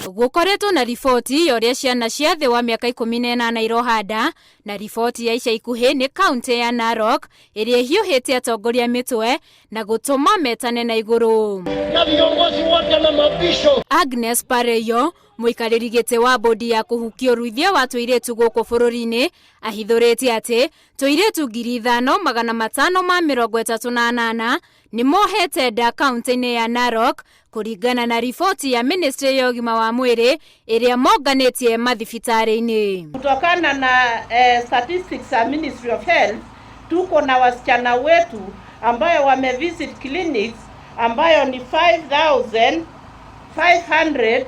Gũkoretwo na riboti ya ũrĩa ciana cia thĩ wa mĩaka 18 iroha nda, na riboti ya ica ikuhĩ nĩ kaunti ya Narok ĩrĩa ĩhiũhĩtie atongoria mĩtwe na gũtũma metane na igũrũ. Na viongozi wote na mabisho. Agnes Pareyo, mũikarĩri gĩtĩ wa bodi ya kũhukia ũruithia wa tũirĩtu gũkũ bũrũri-inĩ, ahithũrĩtie atĩ tũirĩtu 5538 nĩ mohete nda kaunti-inĩ ya Narok kũringana na riboti ya ministry ya ũgima wa mwĩrĩ ĩrĩa monganĩtie mathibitarĩ-inĩ. Kutokana na statistics za Ministry of Health, tuko na wasichana wetu ambayo wamevisit clinics ambayo ni 5500.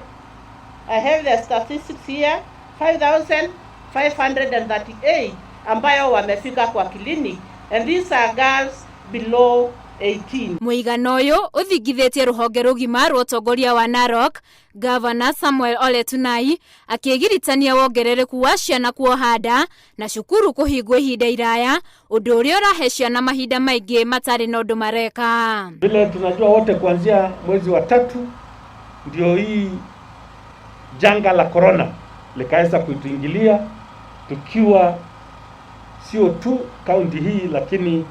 I have the statistics here, 5538 ambayo wamefika kwa clinic, and these are girls below 18. Mũigana ũyũ ũthingithĩtie rũhonge rũgima rwa ũtongoria wa Narok, Gavana Samuel Ole Tunai akĩgiritania wongerereku wa ciana kuoha nda na cukuru kũhingwo ihinda iraya, ũndũ ũrĩa ũrahe ciana mahinda maingĩ matarĩ na ũndũ mareka. Vile tunajua wote, kuanzia mwezi wa tatu ndio hii janga la corona likaweza kutuingilia, tukiwa sio tu kaunti hii lakini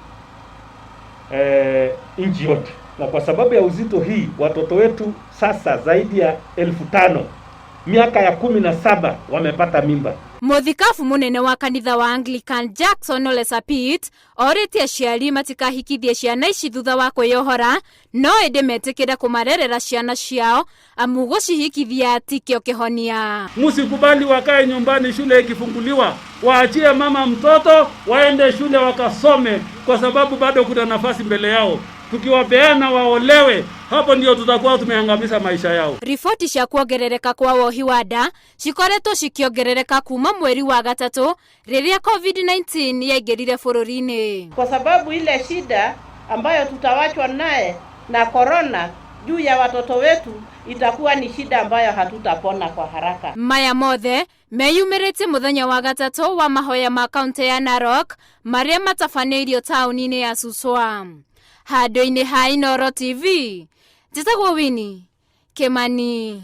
nchi yote, na kwa sababu ya uzito hii watoto wetu sasa zaidi ya 5000 miaka ya 17 wamepata mimba. Mũthikabu mũnene wa kanitha wa Anglican Jackson Ole Sapit orĩtie aciari matikahikithie ciana ici thutha wa kwĩyohora, no ĩndĩ metĩkĩre kũmarerera ciana ciao amu gũcihikithia tikĩo kĩhonia. Msikubali wakae nyumbani shule ikifunguliwa, waachie mama mtoto waende shule wakasome, kwa sababu bado kuna nafasi mbele yao. Tukiwapeana waolewe, hapo ndio tutakuwa tumeangamiza maisha yao. Riboti cia kuongerereka kwa wohi wa nda cikoretwo cikiongerereka kuma mweri wa gatatũ rĩrĩa COVID-19 yaingĩrire bũrũri-inĩ. Kwa sababu ile shida ambayo tutawachwa naye na corona juu ya watoto wetu itakuwa ni shida ambayo hatutapona kwa haraka. Maya mothe meyumĩrĩtie mũthenya wa gatatũ wa mahoya ma kaunti ya Narok marĩa matabanĩirio taũni-inĩ ya Suswa. Handũ-inĩ ha Inooro TV, njĩtagwo Winnie Kimani.